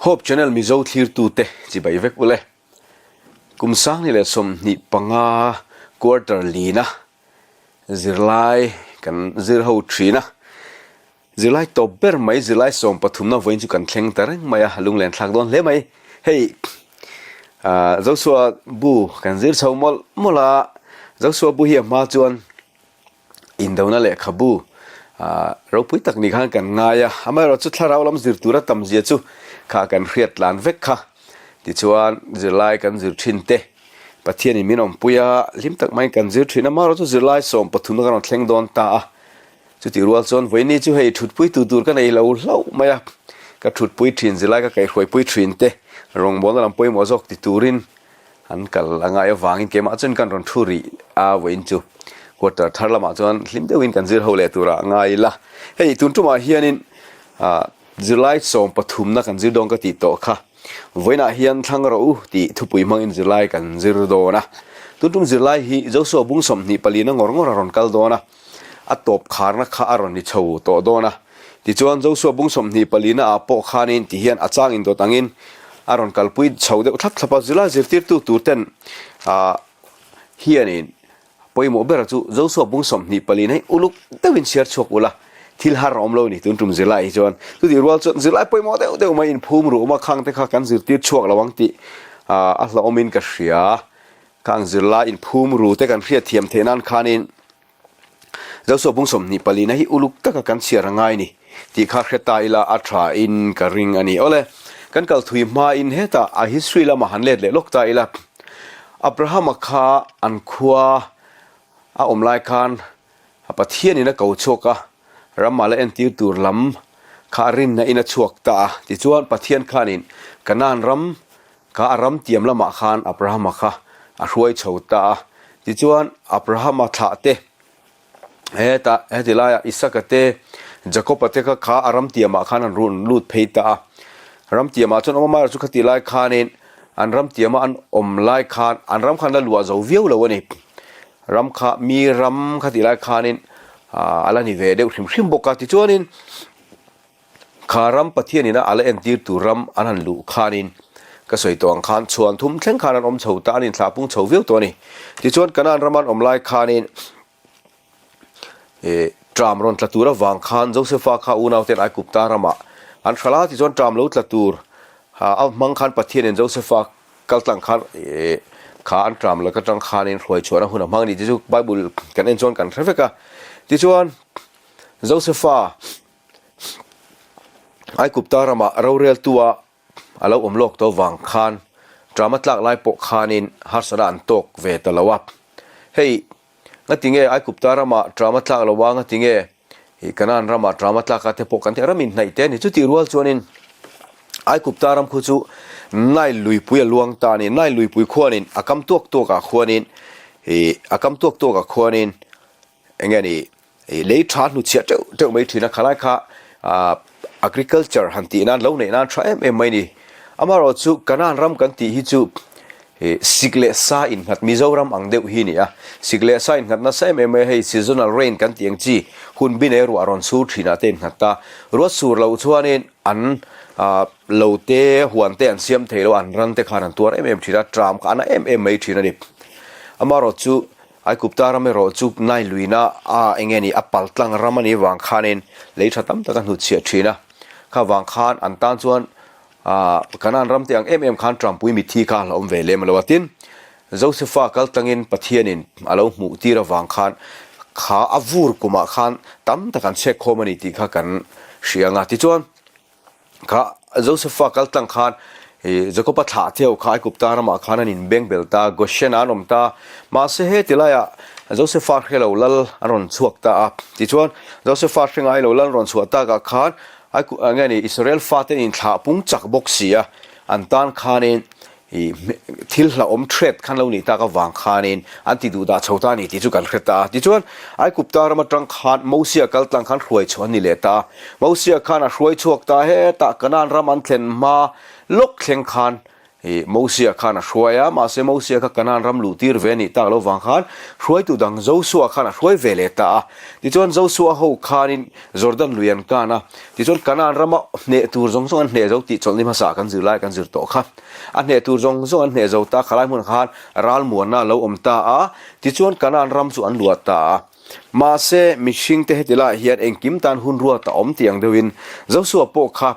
Hope Channel Mizo thlirtute chibai vek ule. Kum sangni leh 25 quarter lina zirlai kan zir ho thin a. Zirlai tawp ber mai zirlai 13na vawiin chu kan thleng ta reng mai a, lunglen thlak dawn hle mai. Hei Joshua bu kan zir chho mawlh mawlh a, Joshua bu hi a hma chuan indona lehkhabu ropui tak ni khan kan ngai a, amaherawhchu thlarau lam zir tura tam zia chu kha kan hriat tlan vek kha. Tichuan zirlai kan zir thin te Pathianin min awmpui a, hlim tak maiin kan zir thin a, amaherawhchu zirlai 13na kan rawn thleng dawn ta a. Chutih rual chuan vawiini chu hei thutpui tu tur ka nei lo hlauh mai a, ka thutpui thin zirlai ka kaihhruaipui thin te rawngbawlna lam pawimawh zawk ti turin an kal a ngai avangin keimah chuan kan rawn thu rih a vawiin chu quarter thar lamah chuan hlim deuhin kan zir ho leh turah ngai ila. Hei tun tumah hianin ah zirlai 13na kan zir dawn ka tih tawh kha vawiinah hian thlang rawh u tih thupui hmangin zirlai kan zir dawn a. Tun tum zirlai hi Joshua bung 24 na ngawr ngawr a rawn kal dawn a. A tawp kharna kha a rawn ni chho tawh dawn a. Tichuan, Joshua bung 24 na ah pawh khanin ti hian a chang indawt angin a rawn kalpui chho deuh thlap thlap a. Zirlai zirtirtu turten hianin pawimawh bera chu Joshua bung 24 na hi uluk deuhin chhiar chhuak ula, thil har a awm lo ni tun tum zirlai hi chuan. Chutih rual chuan zirlai pawimawh deuh deuh mai inphum ruh awm a, khang te kha kan zirtir chhuak lo ang tih a hlauhawmin ka hria. Khang zirlai inphum ru te kan hriatthiam theih nan khanin Joshua bung 24 na hi uluk taka kan chhiar a ngai ni tih kha hre ta ila a tha in ka ring a ni. Awle, kan kal thui hmain hetah a history lamah han let leh lawk ta ila. Abrahama kha an khua a awm lai khan a Pathianin a ko chhuak a, ramah la entir tur lam kha a rinna in a chhuak ta a. Tichuan Pathian khanin Kanaan ram Kha a ram tiam lamah khan Abrahama kha a hruai chho ta a. Tichuan, Abrahama thlah te, hetah heti laiah Isaka te, Jakoba te kha kha a ram tiamah khan an rawn lut phei ta a. Ram tiamah chuan awm amaherawhchu kha tih lai khanin an ram tiama an awm lai khan an ram khan la luah zo viau lo a ni. Ram kha mi ram kha tih lai khanin a la ni ve deuh hrim hrim bawk a. Tichuanin. Kha ram Pathian ina a la entir tur ram an han luh khanin ka sawi tawh ang khan chhuan thum thleng khan an awm chho ta, an inthlah pung chho viau tawh a ni. Tichuan Kanaan rama an awm lai khanin eh ṭam rawn tla tur avang khan Josefa kha unauten Aigupta ramah an hralh a, tichuan ṭam lo tla tur a hmang khan Pathianin Josefa kaltlang khan eh kha an ṭam lak aṭang khanin hruai chhuahna hun a hmang a ni tih chu Bible kan en chuan kan hre vek a. Tichuan Josefa Aigupta ramah roreltua a lo awm lawk tawh vang khan drama tlak lai pawh khanin harsatna an tawk ve ta lo a. Hei, ngatinge Aigupta ramah drama tlak lo a, ngatinge Kanaan ramah drama tlak a te pawh kan ti a, ram inhnaih te a ni. Chutih rual chuanin Aigupta ram khu chu Nile luipui a luang ta a ni. Nile luipui khuanin a kam tuak tuakah khuanin, a kam tuak tuakah khuanin eng nge ni, Lei tha hnuchhiah teuh teuh mai thin a, khalai kha agriculture han tih nan lo neih nan tha em em mai ni. Amaherawhchu Kanaan ram kan tih hi chu sik leh sa innghat Mizoram ang deuh hi a ni a, sik leh sa innghat nasa em em mai a, hei seasonal rain kan tih ang chi hun bi nei ruah rawn sur thinah te innghat ta. Ruat sur loh chuanin an lo te huan te an siam thei lo a, an ran te khan an tuar em em thin a, tram kha a na em em mai thin a ni. Amaherawhchu Aigupta ram erawh chu Nile luina a eng nge ni a pal tlang ram a nih vang khanin lei tha tam tak a hnutchhiah thin a, kha vang khan an tan chuan ah Kanaan ram te ang em em khan Trumpui mitthi kha a hlauhawm ve lem a lo a. Tin, Josefa kal tlangin Pathianin a lo hmuh tir avang khan kha a vur kumah khan tam tak an chhek khawm a ni tih kha kan hria ang a. Tichuan. Kha Josefa kal tlang khan Jakoba thlah theu kha Aigupta ramah khan an inbeng bel ta, Goshen ah an awm ta. Mahse heti laiah Josefa hre lo lal an rawn chhuak ta a. Tichuan Josefa hre ngai lo lal an rawn chhuah takah khan nge ni Israel fate an inthlah pung chak bawk si a, an tan khanin I thil hlauhawm threat khan lo nih tak avang khanin an ti duh dah chho ta a ni tih chu kan hre ta a. Tichuan, Aigupta ram atang khan Mosia kal tlang khan hruai chhuah an ni leh ta a. Mosia khan a hruai chhuak ta hetah Kanaan ram an thlen hma lawk thleng khan i Ih, Mosia khan a hruai a, mahse Mosia kha Kanaan ram luh tir ve a nih tak lo vang khan hruaitu dang Josua khan a hruai ve leh ta a. Tichuan Josua ho khanin Jordan lui an kan a, tichuan Kanaan rama hneh tur zawng zawng an hneh zo tih chawlhni hmasa kan zir lai kan zir tawh kha. A hneh tur zawng zawng an hneh zo ta, khalai hmunah khan ralmuanna a lo awm ta a, tichuan Kanaan ram chu an luah ta a. Mahse mihringte heti laiah hian engkim tan hun ruat a awm tih ang deuhin Josua pawh kha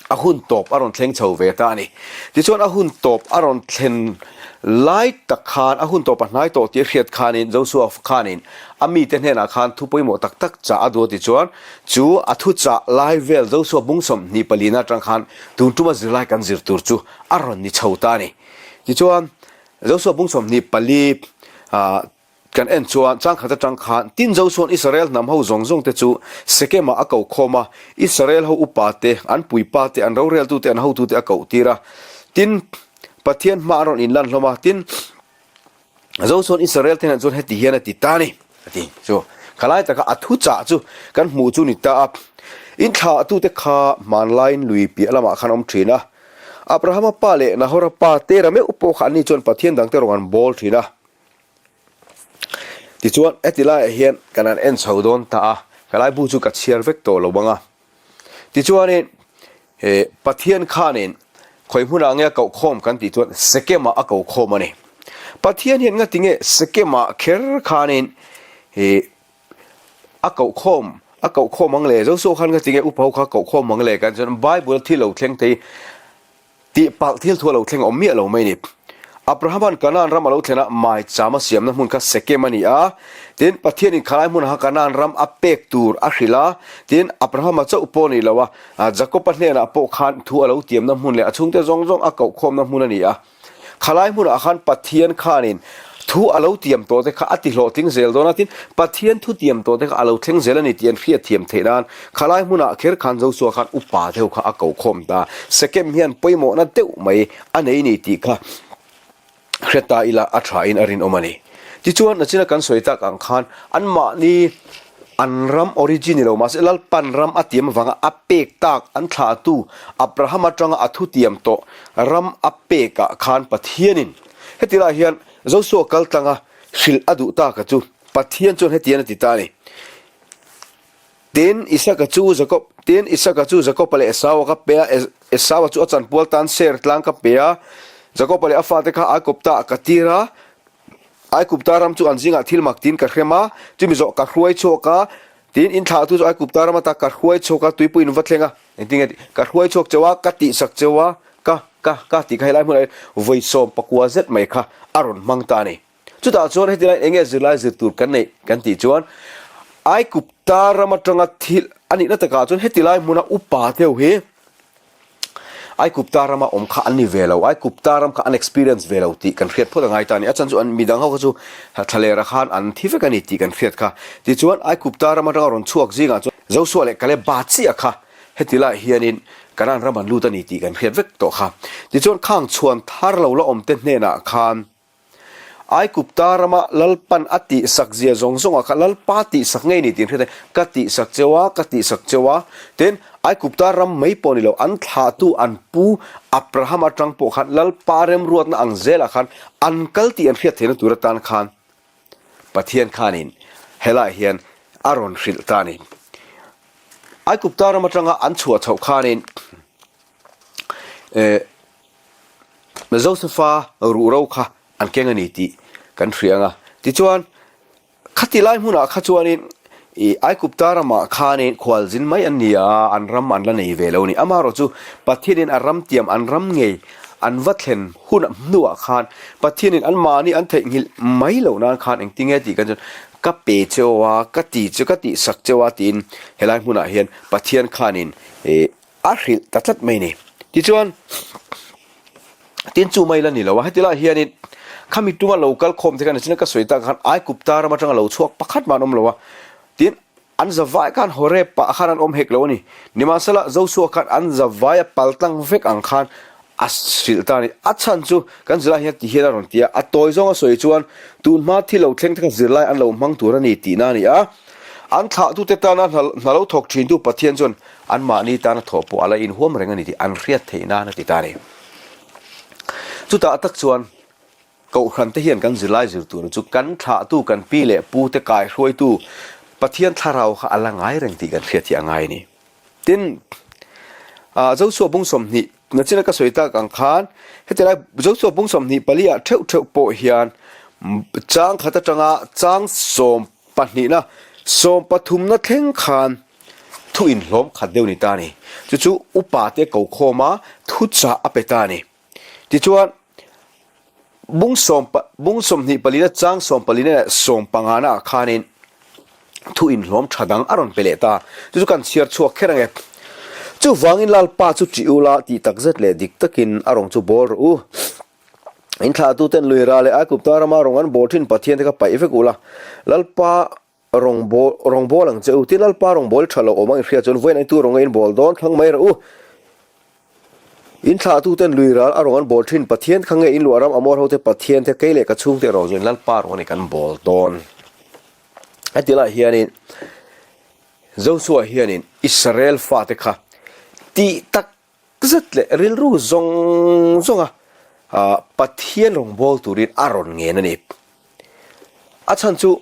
a hun tawp a rawn thleng chho ve ta a ni. Tichuan a hun tawp a rawn thlen lai tak khan, a hun tawp a hnai tawh tih a hriat khanin Joshua khanin a mite hnenah khan thu pawimawh tak tak chah a duh a tichuan chu a thu chah lai vel Joshua bung 24 na atang khan tun tuma zirlai kan zir tur chu a rawn ni chho ta a ni. Tichuan Joshua bung 24 ah Kan en chuan changkhat atang khan tin zo chuan Israel hnam ho zawng zawng te chu Sekemah a ko khawm a, Israel ho upa te, an puipa te, an roreltu te, an hotu te a koh tir a. Tin, Pathian hma an rawn inlan hlawm a, tin, zo chuan Israel te hnenah chuan heti hian a ti ta a ni, a ti chu. Khalai taka a thu chah chu kan hmuh chu ni ta a, in thlahtute kha hmanlaiin lui piah lamah khan awm thin a, Abrahama pa leh Nahora pa Tera meuh pawh kha anni chuan Pathian dangte rawn an bawl thin a. Tichuan heti laiah hian kan han en chho dawn ta a, ka laibu chu ka chhiar vek tawh lo bang a. Tichuanin he Pathian khanin khawi hmunah nge a koh khawm kan tih chuan Sekemah a koh khawm a ni. Pathian hian ngati nge Sekemah kher khanin he a koh khawm a koh khawm ang le? Joshua khan ngati nge upa ho kha a koh khawm ang le? Kan chuan Bible a thil lo thleng thei Tih palh thil thu a lo thleng awm miah lo mai ni. Abrahama'n Kanaan ram a lo thlen a, maicham a siamna hmun kha Sekem a ni a. Tin, Pathianin khalai hmunah kha Kanaan ram a pek tur a hrilh a. Tin, Abrahama chauh pawh ni lo a, Jakoba hnenah pawh khan thu a lo tiamna hmun leh a chhungte zawng zawng a kohkhawmna hmun a ni a. Khalai hmunah khan Pathian khanin thu a lo tiam tawh te kha a ti hlawhtling zel dawn a, tin, Pathian thu tiam tawh te kha a lo thleng zel a ni tih an hriatthiam theih nan khalai hmunah kher khan Joshua khan upa deuh kha a ko khawm ta. Sekem hian pawimawhna deuh mai a nei ni tih kha hre ta ila a thain a rinawm a ni. Tichuan, nachina kan sawi tak ang khan anmahni an ram origin ni lo mahse Lalpan ram a tiam avanga a pek tak an thlahtu Abraham atanga a thu tiam tawh ram a pekah khan Pathianin heti lai hian Joshua kal tlanga hrilh a duh taka chu Pathian chuan hetian a ti ta a ni. Tin, Isaka chu Jakob, tin, Isaka chu Jakoba leh Esaua ka pe a, Esaua chu a chanpual tan Seir tlang ka pe a, Jakoba leh a fate kha Aigupta ah ka tir a, Aigupta ram chu an zingah thil mak tiin ka hrem a, chumi zawh ka hruai chhuak a, tin, in thlahtu chu Aigupta ram ata ka hruai chhuak a, tuipui in va thleng a, engtin nge tih, ka hruai chhuak cheu a, ka tihsak cheu a, ka, ka, ka tih kha helai hmunah hian vawi 19 zet mai kha a rawn hmang ta a ni. Chutah chuan heti laiin enge zirlai zir tur kan neih kan tih chuan Aigupta ram atanga thil a nihna takah chuan heti lai hmuna upa deuh hi Aigupta rama awm kha an ni ve lo, Aigupta ram kha an experience ve lo tih kan hriat phawt a ngai ta a ni. A chhan chu an midang ho kha chu thlalera khan an thi vek a ni tih kan hriat kha. Tichuan Aigupta ram atanga rawn chhuak zingah chuan Joshua leh Kaleba chiah kha heti laiah hianin Kanaan ram an lut a ni tih kan hriat vek tawh kha. Tichuan khang chhuan thar lo la awmte hnenah khan Aigupta rama Lalpan a tihsak zia zawng zawngah kha Lalpa tihsak ngei ni tih an hriat a, ka tihsak cheu a, ka tihsak cheu a. Tin, Aigupta ram mai pawh ni lo, an thlahtu an pu Abraham atang pawh khan Lalpa remruatna ang zelah khan an kal tih an hriat theihna tur atan khan Pathian khanin helaiah hian a rawn hrilh ta a ni. Aigupta ram atanga an chhuah chhoh khanin eh, Josefa ruhro kha an keng a ni tih kan hria ang a. Tichuan, khati lai hmunah kha chuanin ih Aigupta ramah khanin khualzin mai an ni a, an ram an la nei ve lo a ni. Amaherawh chu Pathianin a ram tiam an ram ngei an va thlen hun hnuah khan Pathianin anmahni an theihnghilh mai loh nan khan engtinge tih kan chuan ka pe cheu a, ka ti chu ka tihsak cheu a tiin helai hmunah hian Pathian khanin ih A hrilh ta tlat mai ni. Tichuan, tin chu mai la ni lo a, heti lai hianin khami tuma lo kal khawm te khan nichina ka sawi tak khan Aigupta ram atanga lo chhuak pakhat mah an awm lo a, tin an zavai khan Horeb pah khan an awm hek lo a ni. Nimahsela, Joshua khan an zavai a pal tlang vek ang khan a hrilh ta a ni. A chhan chu kan zirlai hian ti hian a rawn ti a, a tawi zawng a sawi chuan tun hma thil lo thleng te kha zirlai an lo hmang tur a ni tihna a ni a. An thlahtute tana hna lo thawk thintu Pathian chuan Anmahni tana thawh pawh a la inhuam reng a ni tih an hriat theih nan a ti ta a ni. Chutah tak chuan Kohhran te hian kan zirlai zir tur chu kan thlahtu kan pi leh pu te kaihruaitu Pathian thlarau kha a la ngai reng tih kan hriat hi a ngai a ni. Tin, Joshua bung 20 nachina ka sawi tak ang khan heti lai Joshua bung 24 ah theuh theuh pawh hian chang khat atanga chang sawm pahnihna sawm pathumna thleng khan thu inhlawm khat deuh ni ta a ni. Chu chu upa te ko khawm a thuchah a pe ta a ni. Tichuan, bung sawm bung 20 palina chang sawm palina leh sawm pangana ah khanin thu inhlawm tha dang a rawn pe leh ta. Chu chu kan chhiar chhuak kher ange. Chuvangin Lalpa chu ṭih ula tih takzet leh dik takin a rawng chu bawl rawh u. In thlahtuten lui ra leh Aigupta rama rawng an bawl ṭhin Pathian te kha paih vek ula, Lalpa Rawngbawl rawngbawl ang che u. Tin, Lalpa rawngbawl tha lo awm ang i hria chuan vawiin aitu rawng a inbawl dawn thlang mai rawh u. In thlahtuten lui ral a rawng an bawl thin Pathian kha nge in luah ram Amor hote Pathian te kei leh ka chhungte erawh chuan Lalpa rawng a ni kan bawl dawn. Heti lai hianin Joshua hianin Israel fate kha tih tak Zet leh rilru zawng zawnga Pathian rawngbâwl turin a rawn ngen a ni. A chhan chu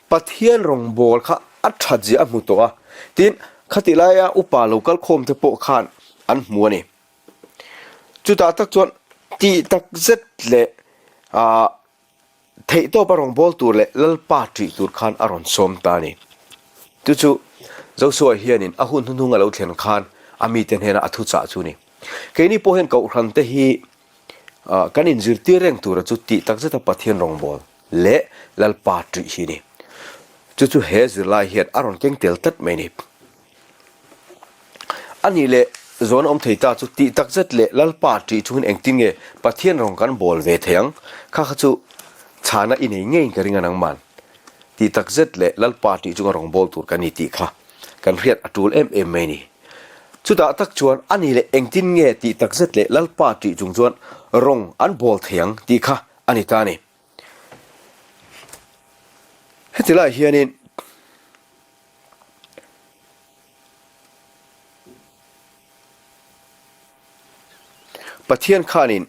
Pathian rawngbâwl kha a ṭhat zia a hmu tawh a, tin, khatih laia upa lo kal khawmte pawh khan an hmu a ni. Chutah tak chuan tih tak zet leh Theihtawp a rawn bawl tur leh Lalpa ṭih tur khan a rawn sawm ta a ni. Chu chu Joshua hianin a hun hnuhnung a lo thlen khan a mite hnena a thuchah chu a ni. Keini pawh hian Kohhrante hi kan inzirtir reng tura chu tih takzeta Pathian rawngbâwl leh Lalpa ṭih hi a ni. Chu chu he zirlai hian a rawn keng tel tlat mai a ni. A nih leh zawn awm thei ta chu tih tak zet leh Lalpa ṭih chungin engtin nge Pathian rawn kan bawl ve thei ang? Kha kha chu chhana i nei ngeiin ka ring a nangman. Tih tak zet leh Lalpa ṭih chunga rawn bawl tur kan ni tih kha kan hriat a ṭul em em mai a ni. Chutah tak chuan a nih leh engtin nge tih tak zet leh Lalpa ṭih chung chuan rawng an bawl thei ang tih kha a ni ta a ni. Heti lai hianin. Pathian khanin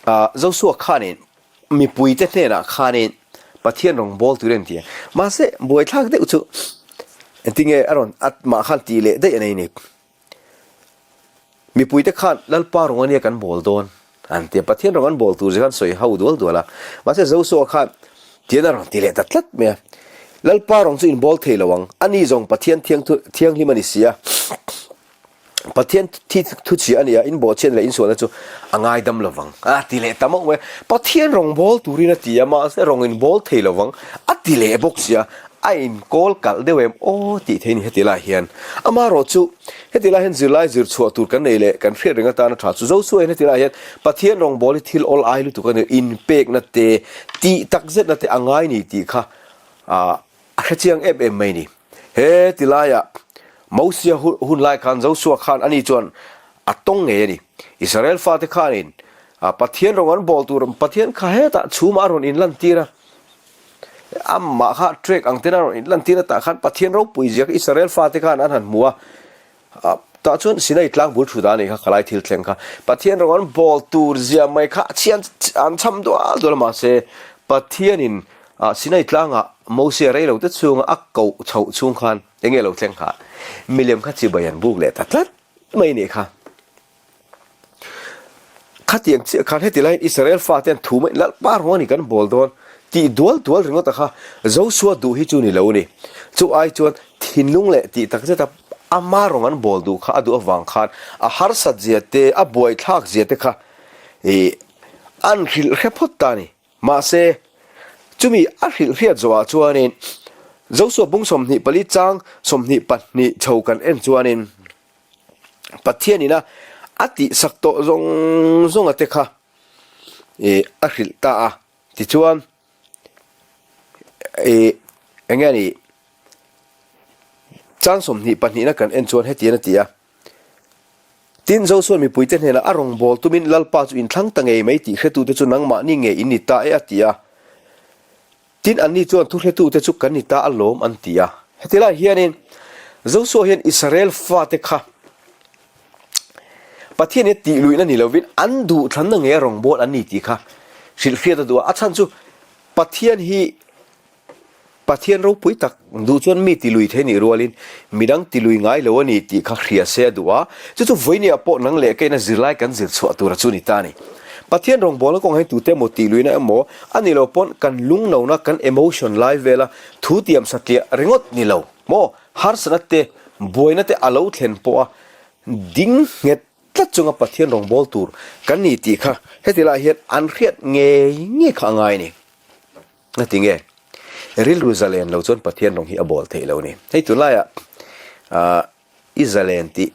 ah Joshua khanin mipuite hnenah khanin Pathian rawn bawl tur a ni ti a. Mahse buaithlak deuh chu engtinge a rawn a mah khan tih leh daih a nei a ni. Mipuite khan Lalpa rawng ania kan bawl dawn an ti a, Pathian rawng an bawl tur zia khan sawi ho dual dual a, mahse Joshua khan tian a rawn ti leh ta tlat mai a, Lalpa rawng chu in bawl thei lo ang, ani zawng Pathian thianghlim a ni si a, Pathian thi thuchhia a ni a, in bawhchhiat leh in sualna chu a ngaidam lo vang a ti leh ta mauh mai a, Pathian rawng bawl turin a ti a, mahse rawng in bawl thei lo vang a ti leh bawk si a, A inkawl kalh deuh em aw tih thei a ni heti lai hian. Amaherawhchu, heti lai hian zirlai zir chhuah tur kan nei leh kan hriat reng atana tha chu Joshua hian heti lai hian Pathian rawngbâwl hi thil awl ai lutuk a ni, inpekna te, tih takzetna te a ngai ni tih kha a hrechiang em em mai a ni. He ti laiah Mosia hun lai khan Joshua khan ani chuan a tawng ngei a ni. Israel fate khanin Pathian rawng an bawl tur Pathian kha hetah chhumah a rawn inlantir a. Amah kha trek ang ten a rawn inlantir a, tah khan Pathian ropui zia kha Israel fate khan an han hmu a, tah chuan Sinai tlang bul thu dan a nih kha, khalai thil thleng kha Pathian rawng an bawl tur zia mai kha a chhian an cham dual dual a, mahse Pathianin Sinai tlangah Mosia reilo te chhunga a koh chhoh chhung khan eng nge lo thleng kha milem kha chibai an buk leh ta tlat mai a nih kha. Khatiang chiah khan heti laiin Israel fate an thu mai Lalpa ruang a ni kan bawl dawn tih dual dual ringawt a kha Joshua duh hi chu ni lo a ni. Chu ai chuan thinlung leh tih tak zeta ama rawng an bawl duh kha a duh avang khan a harsat zia te a buaithlak zia te kha ih an hrilh hre phawt ta a ni. Mahse, chumi a hrilh hriat zawhah chuanin Joshua bung 24 chang 22 chho kan en chuanin, Pathian ina a tihsak tawh zawng zawnga te kha ih a hrilh ta a, tichuan ih eng nge ni chang 20 pahnihna kan en chuan hetiang a ti a, Tin, Joshua mipuite hnenah a rawngbâwl tumin Lalpa chu inthlang ta ngei mai tih hretute chu nangmahni nge in ni ta e a ti a. Tin, anni chuan thuhretute chu kan ni ta alawm an ti a. Heti lai hianin Joshua hian Israel fate kha. Pathian hi a tih luihna ni lovin an duhthlanna ngei a rawngbâwl an ni tih kha hrilhhriat a duh a. A chhan chu Pathian hi Pathian ropui tak duh chuan mi ti lui thei nih rualin midang ti lui ngai lo a ni tih kha hria se a duh a, chu chu vawinia pawh nang leh keina zirlai kan zir chhuah tura chu ni ta a ni. Pathian rawngbawlna kawngah hian tute emaw tih luihna emaw a ni lo pawn kan lungnona kan emotion lai vela thu tiam satliah ringawt ni lo maw harsatna te buaina te a lo thlen pawha ding nghet tlat chunga Pathian rawngbâwl tur kan ni tih kha heti lai hian an hriat ngei ngei kha a ngai a ni. A ti nge? Rilru zalen lo chuan Pathian rawng hi a bawl theih lo a ni. Hei tunlaiah ah i zalen tih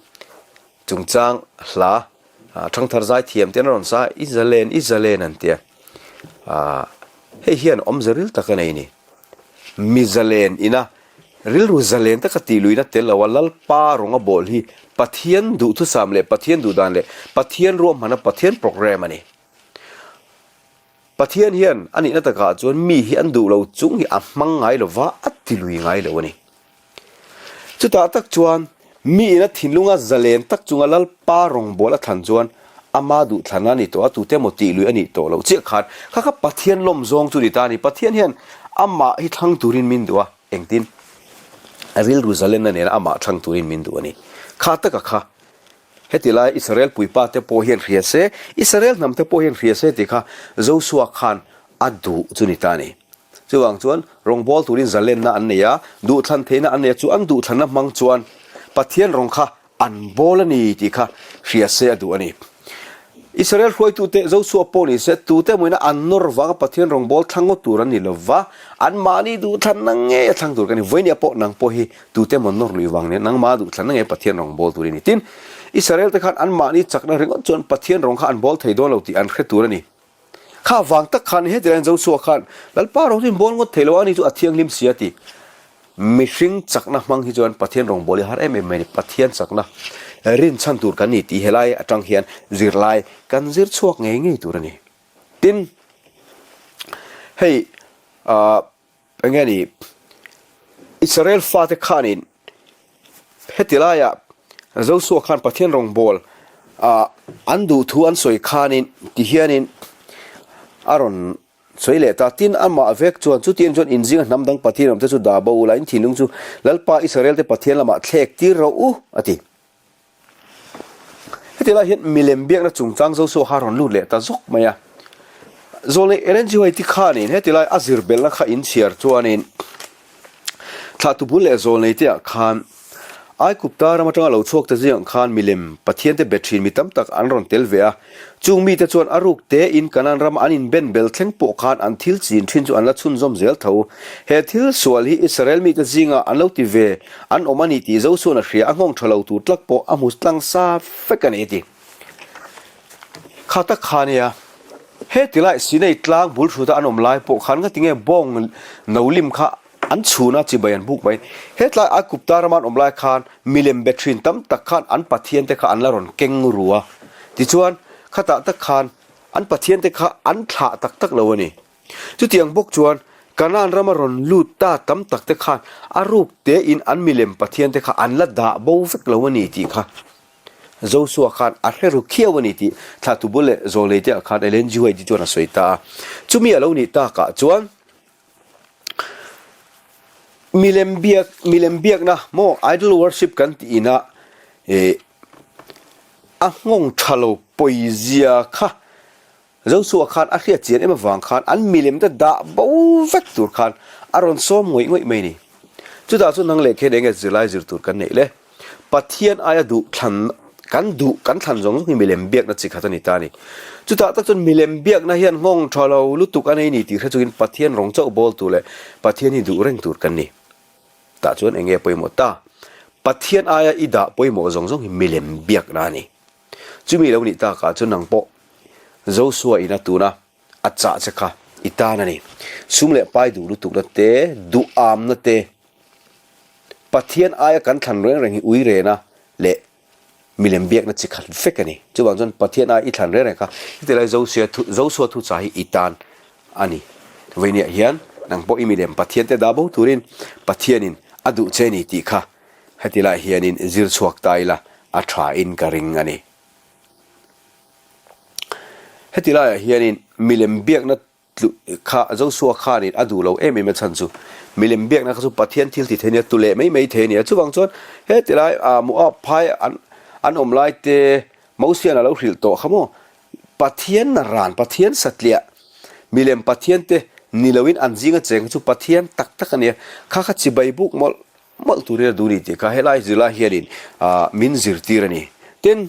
chungchang hla ah thangthar zai thiam te an rawn sa a, i zalen i zalen an tia. Ah hei hian awmze ril tak a nei a ni. Mi zalen ina rilru zalen taka tih luihna tel lo a Lalpa rawng a bawl hi Pathian duhthusam leh Pathian duhdan leh Pathian ruahmana Pathian programme a ni. Pathian hian a nihna takah chuan mi hi an duh lo chung hi a hmang ngai lo va, a ti lui ngai lo a ni. Chutah tak chuan mi ina thinlunga zalen tak chunga Lalpa rawngbâwl a thlan chuan ama duhthlanna a ni tawh a, tute emaw tih lui a nih tawh loh chiah khan kha kha Pathian lawm zawng chu a ni ta a ni. Pathian hian amah hi thlang turin min duh a, engtin? Rilru zalenna nena amah thlang turin min duh a ni. Kha taka kha Heti lai Israel puipa te pawh hian hria se, Israel hnam te pawh hian hria se tih kha Joshua khan a duh chu ni ta a ni. Chuvang chuan rawngbâwl turin zalenna an nei a, duhthlan theihna an nei a, chu an duhthlanna hmang chuan Pathian rawng kha an bâwl a ni tih kha hria se a duh a ni. Israel hruaitute Joshua pawh ni se, tute mawina an nawr vanga Pathian rawngbâwl thlang ngawt tur an ni lo va, anmahni duhthlanna ngei a thlang tur ka ni. Vawinia pawh nang pawh hi Tute emaw nawr lui vang nen nangmah duhthlanna nge Pathian rawng bawl tur i ni? Tin, Israel te khan anmahni chakna ringawt chuan Pathian rawng kha an bawl thei dawn lo tih an hre tur a ni. Kha vang tak khan heti laiin Joshua khan, Lalpa rawng chu in bawl ngawt thei lo a ni chu a thianghlim si a ti. Mihring chakna hmang hi chuan Pathian rawng bawl hi a har em em mai a ni. Pathian chakna rinchhan tur kan ni tih helai atang hian zirlai kan zir chhuak ngei ngei tur a ni. Tin, hei ah. Enge ni? Israel fate khanin heti laiah Joshua khan Pathian rawngbâwl ah an duh thu an sawi khanin ti hianin a rawn sawi leh ta. Tin, amah vek chuan chutiang chuan inzinga hnam dang Pathian awmte chu dah bo ula, in thinlung chu Lalpa Israel te Pathian lamah thlek tir rawh u, a ti. Heti lai hian milem biakna chungchang Joshua kha a rawn lut leh ta zawk mai a. Zawlnei Ellen G. White khanin heti lai a zir belhna kha inchhiar chuanin thlahtu bul leh zawlnei te ah khan Aikupta ram atanga lo chhuak ta zingah khan milem Pathian te be thin mi tam tak an rawn tel ve a. Chung mite chuan a ruk tein Kanan rama an inben bel thleng pawh khan an thil chin thin chu an la chhunzawm zel tho. He thil sual hi Israel mite zingah an lo ti ve an awm a ni tih Josua'n a hria, a nghawng tha lo tur tlak pawh a hmu tlang sa vek a ni a ti. Kha tak kha nia, he tilai Sinai tlang bul hruta an awm lai pawh khan ngatinge bawng no lim kha An chhuna chibai an buk mai. Hetlai Aigupta rama an awm lai khan milem be thin tam tak khan an pathian te kha an la rawn keng ru a. Tichuan, khatah tak khan an pathian te kha an thlah tak tak lo a ni. Chutiang bawk chuan Kanaan rama rawn lut ta tam tak te khan a ruk tein an milem pathian te kha an la dah bo vek lo a ni tih kha Joshua khan a hre ru khiau a ni tih thlahtu bul leh zawlei te ah khan Ellen G. White chuan a sawi ta a. Chumi a lo nih takah chuan Milem biak, milem biakna maw idol worship kan tih inah ih a nghawng tha lo pawizia kha Joshua khan a hriat chian em avang khan an milem te dah bo vek tur khan a rawn sawm ngawih ngawih mai a ni. Chutah chuan nang leh khen enge zirlai zir tur kan neih le? Pathian aia duh thlan kan duh kan thlan zawng zawng hi milem biakna chi khat a ni ta a ni. Chutah tak chuan milem biakna hian nghawng tha lo lutuk a nei ni tih hre chungin Pathian rawng chauh bawl tur leh Pathian hi duh reng tur kan ni. Tah chuan eng nge pawimawh ta? Pathian aia i dah pawimawh zawng zawng hi milem biakna a ni. Chumi lo nih takah chuan nang pawh Joshua ina tuna a chah che kha i tan a ni. Sum leh pai duh lutukna te, duhamna te, Pathian aia kan thlan reng reng hi ui rena leh milem biakna chi khat vek a ni. Chuvang chuan Pathian aia i thlan reng reng kha heti lai Joshua thu Joshua thu chah hi i tan a ni. Vawiiniah hian nang pawh i milem Pathian te dah bo turin Pathianin a duh che ni tih kha heti lai hianin zir chhuak ta ila a tha in ka ring a ni. Heti laiah hianin milem biakna tlu kha Joshua khanin a duh lo em em a chhan chu milem biakna kha chu Pathian thil ti thei nia tu leh mai mai thei a ni a. Chuvang chuan heti lai ah Moab phai an an awm lai te Mosian a lo hrilh tawh kha maw Pathian na ran Pathian satliah milem Pathian te ni loin an zinga cheng kha chu Pathian tak tak a nia kha kha chibai buk mawlh mawlh turin a duh a ni tih kha helai zirlai hianin ah min zirtir a ni. Tin.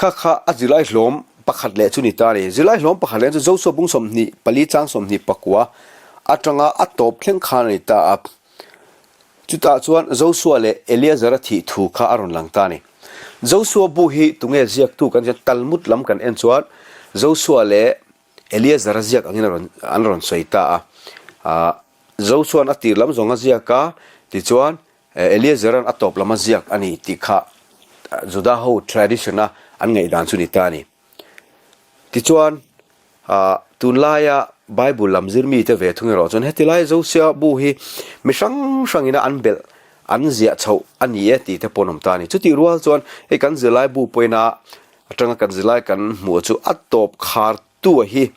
Kha kha a zirlai hlawm pakhat leh chu ni ta a ni. Zirlai hlawm pakhat leh chu Joshua bung 24 chang 24 atanga a tawp thleng khan a ni ta a. Chutah chuan Joshua leh Eleazar-a thih thu kha a rawn lang ta a ni. Joshua bu hi tunge ziaktu kan ziak Talmud lam kan en chuan Joshua leh Eleazar-a ziak angin a rawn an rawn sawi ta a. Joshua'n a tir lam zawng a ziak a, tichuan Eliezer-a'n a tawp lam a ziak a ni tih kha Juda ho tradition-a an ngaihdan chu ni ta a ni. Tichuan, tunlaia Bible lam zir mite ve thung erawh chuan heti lai Josia bu hi mi hrang hrangina an belh, an ziah chhoh a ni e tih te pawh an awm ta a ni. Chutih rual chuan hei kan zirlai bu pawina atanga kan zirlai kan hmuh chu a tawp khar tua hi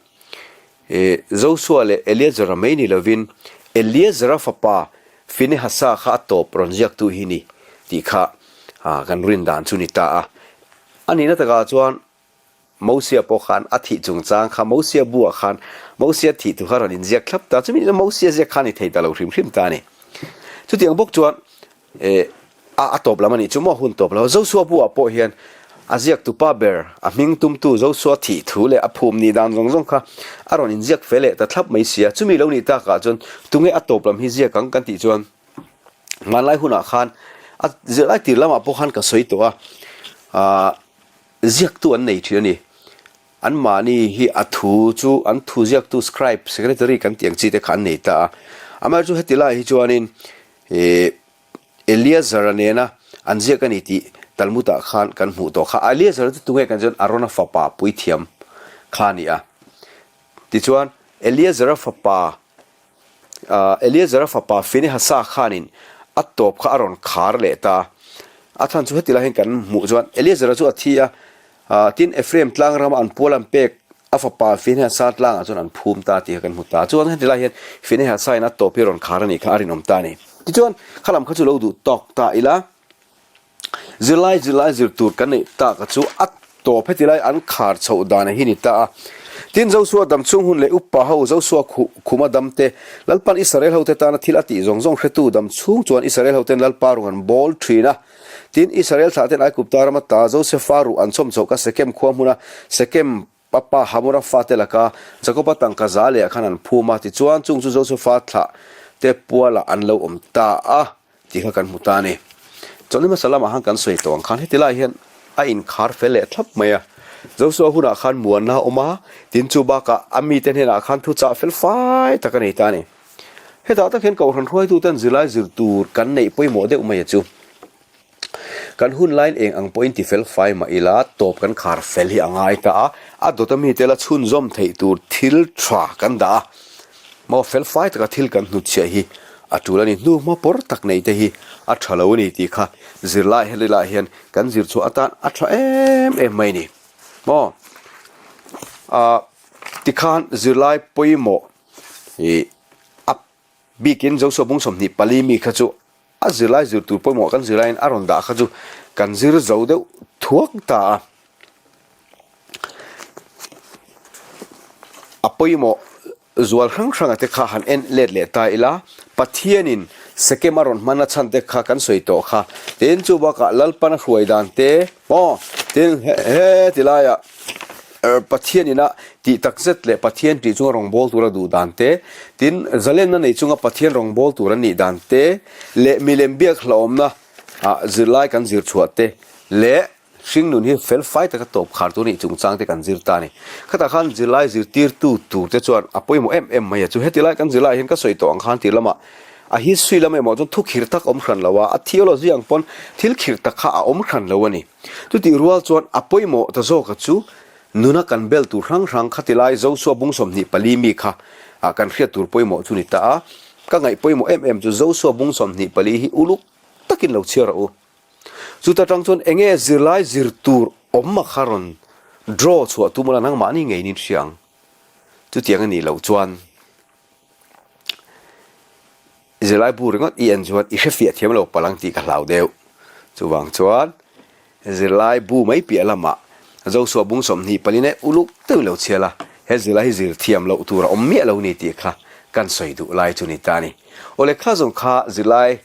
Joshua leh Eleazar-a mai ni lovin Eleazar-a fapa Finehasa kha a tawp rawn ziaktu hi ni tih kha kan rin dan chu ni ta a. A nihna takah chuan Mosia pawh khan a thih chungchang kha Mosia buah khan Mosia thih thu kha rawn inziak thlap ta. Chumi nihna Mosia ziak kha a ni thei ta lo hrim hrim ta a ni. Chutiang bawk chuan Eh, a a tawp lam a nih chu maw hun tawp lo. Joshua buah pawh hian a ziaktu pa ber, a hming tumtu Joshua thih thu leh a phum nih dan zawng zawng kha a rawn inziak fe leh ta thlap mai sia. Chumi lo nih takah chuan tunge a tawp lam hi ziak ang kan tih chuan hmanlai hunah khan a zirlai tir lamah pawh khan ka sawi tawh a, ah ziaktu an nei thin a ni. Anmahni hi a thu chu an thu ziaktu scribe, secretary kan tih ang chi te kha an nei ta a. Amaherawhchu heti lai hi chuanin Ih, Eleazar-a nena an ziak a ni tih Talmud-ah khan kan hmuh tawh kha. Eleazar-a chu tunge kan chuan Arona fapa puithiam kha a ni a. Tichuan, Eleazar-a fapa, ah, Eleazar-a fapa Finehasa khanin a tawp kha a rawn khar leh ta a. A chhan chu heti lai hian kan hmuh chuan Eleazar-a chu a thi a, ah, tin Ephraim tlang rama an pual an pek A fapa Finehasa tlangah chuan an phum ta tih kha kan hmu ta. Chuan heti lai hian Finehasa in a tawp hi rawn khar a nih kha a rinawm ta a ni. Tichuan, khalam kha chu lo duh tawk ta ila, zirlai zirlai zir tur kan neih tak a chu a tawp heti lai an khar chhoh dan hi ni ta a. Tin, Joshua dam chhung hun leh upa ho Joshua khuma dam te, Lalpan Israel hote tana thil a tih zawng zawng hretu dam chhung chuan Israel hoten Lalpa rung an bawl thin a. Tin, Israel thlahten Aigupta rama ta Josefa ruh an chhawm chhoh kha Sekem khua hmuna Sekem papa Hamora fate laka Jakoba tangka za lehah khan an phum a, tichuan chung chu Josefa thlah te pualah an lo awm ta a tih kha kan hmu ta a ni. Chawlhni hmasa lamah khan kan sawi tawh ang khan heti lai hian a inkhar fel leh thlap mai a. Joshua hunah khan muanna a awm a, tin chu bakah a mite hnenah khan thuchah fel fai tak a nei ta a ni. Hetah tak hian Kohhran hruaituten zirlai zir tur kan neih pawimawh deuh mai a chu. Kan hun laiin eng ang pawhin ti fel fai mah ila tawp kan khar fel hi a ngai ta a, a dawta mite la chhunzawm theih tur thil tha kan dah a, maw fel fai taka thil kan hnutchhiah hi a tul a ni. Hnu hma pawr tak neih te hi a tha lo a ni tih kha zirlai helilai hian kan zir chhuah atan a tha em em mai a ni. Maw ah tikhan zirlai pawimawh Ih, a bikin Joshua bung 24 mi kha chu a zirlai zir tur pawimawh kan zirlaiin a rawn dah kha chu kan zir zo deuh thuak ta a. A pawimawh zual hrang hranga te kha han en let leh ta ila, Pathianin Sekem a rawn hman a chhan te kha kan sawi tawh kha. Tin, chu bakah Lalpan a hruai dan te, aw, tin, he ti laiah Pathian ina tih tak zet leh Pathian tih chunga rawngbâwl tura duh dan te, tin, zalenna nei chunga Pathian rawngbâwl tur an nih dan te, leh milem biak hlauhawmna ah zirlai kan zir chhuah te, leh hringnun hi fel fai taka tawp khar tur nih chungchang te kan zir ta a ni. Khatah khan zirlai zirtirtu tur te chuan a pawimawh em em mai a, chu heti lai kan zirlaiah hian ka sawi tawh ang khan tir lamah a history lam emaw chuan thu khir tak a awm hran lo a, a theology ang pawn thil khir tak kha a awm hran lo a ni. Chutih rual chuan a pawimawh ta zawka chu nuna kan bel tur hrang hrang khati lai Joshua bung 24 mi kha kan hriat tur pawimawh chu ni ta a. Ka ngaih pawimawh em em chu Joshua bung 24 hi uluk takin lo chhiar rawh u. Chuta tang chuan enge zirlai zir tur awm a kha rawn. Draw chhuah tum ula nangmahni ngeiin in hria ang. Chutiang a nih loh chuan zirlaibu ringawt i en chuan i hrefiah thiam lo palh ang tih ka hlau deuh. Chuvang chuan zirlaibu mai piah lamah Joshua bung 20 palin e uluk deuhin lo chhial a, he zirlai hi zir thiam loh tur a awm miah lo ni tih kha kan sawi duh lai chu ni ta a ni. Aw lehkha zawng kha zirlai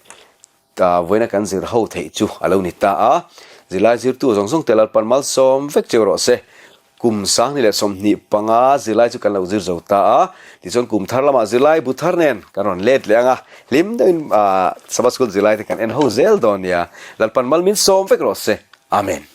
Ka vawiina kan zir ho theih chu a lo ni ta a, zirlai zirtu zawng zawng te Lalpan malsawm vek cheu rawh se. Kum 2025 zirlai chu kan lo zir zo ta a, tichuan kum thar lamah zirlai bu thar nen kan rawn let leh ang a, hlim deuhin Sabbath School zirlai te kan en ho zel dawn nia. Lalpan mal min sawm vek rawh se. Amen.